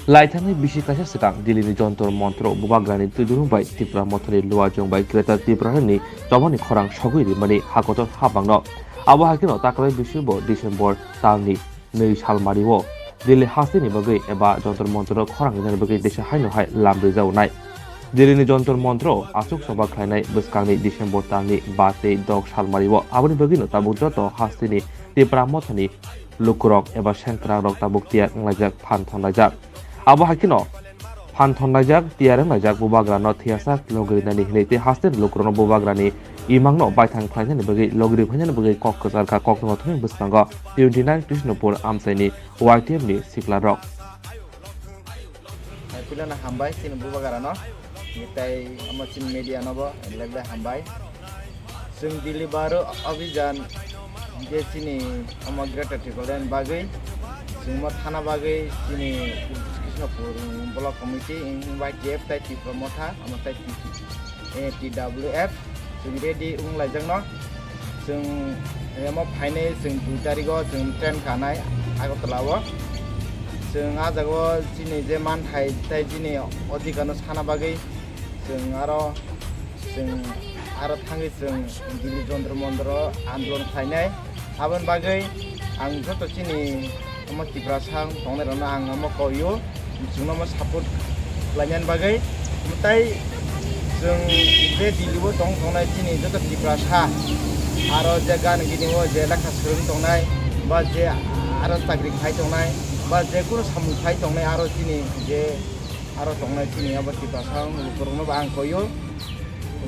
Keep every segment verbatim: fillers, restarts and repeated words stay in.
Laithangni bisi kaisa swkang Delhi ni Jontor Montoro bubagrani twidulung bai Tipra Mothani luajwng bai Greater Tipraland ni chobani khorang sogwi rimani hakotor habangno. Abo hai kheno taklai bisi bo December talni nwi salmario Delhi hasteni bagwi eba Jontor Montoro khorang rinani bagwi teisa haino hai lam rijao nai. Delhi ni Jontor Montoro achuk soba khlainai bwskangni December talni ba tei dok salmario aboni bagwino tabuk joto hasteni Tipra Mothani lukurok eba sengkrakrok tabuk tiyar wnglaijak, phan thonlaijak. Abo hai kheno phan thonlaijak, tiyar wnglaijak bubagrano thwiyasak logirinani hinwi tei hasteni lukurokno bubagrani imangno baithang khlainani bagwi logiri phainani bagwi kok kwchar kha Kokborok thani bwskango twenty nine Krishnapur amchaini Y T F ni siklarok. Pilana hambai chini bubagrano. Tei omo chini media no bo belai belai hambai. Chwng Delhi baro abhijan je chini omo Greater Tipraland bagwi chwngmo thana bagwi chini Krishnapur Block Committee, Y T F tei Tipra Motha, omo tei T W F chwng ready wng laijakno. Chwng emo phainai chwng dui tarigo chwng train kanai Agartala o. Chwng ah jagao chini je manthai tei chini odhikar no sana bagwi chwng aro chwng aro thangwi chwng Delhi Jontor Montoro andolon khlainai. Aboni bagwi ang joto chini omo Tiprasa tongnai rokno ang omo koio, chwngno omo support khlainani bagwi. Tei chwng je Delhi o tong tongnai chini joto Tiprasa, aro je gan gini o je lekha swrwng tongnai, ba je aro chakri khai tongnai, ba je kunu samung khai tongnai, aro chini je aro tongnai chini abo Tiprasa lukurokno bo ang koio.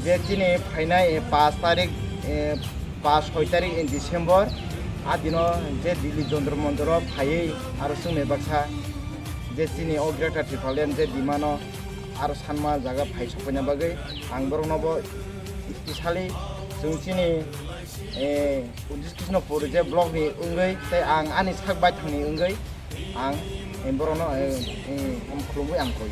Je chini phainai, eh, pash tarik, eh, pash soi tarik in December, a dino je Delhi Jontor Montoro phaiwi aro chwngni baksa je chini o Greater Tipraland je demand no aro sanma jaga phai sokpaina bagwi ang borokno bo specially chwng chini, eh, Krishnapur je block ni wngwi tei ang ani sak baithang ni wngwi ang, eh, borokno, eh, eh, khulumwi ang koi.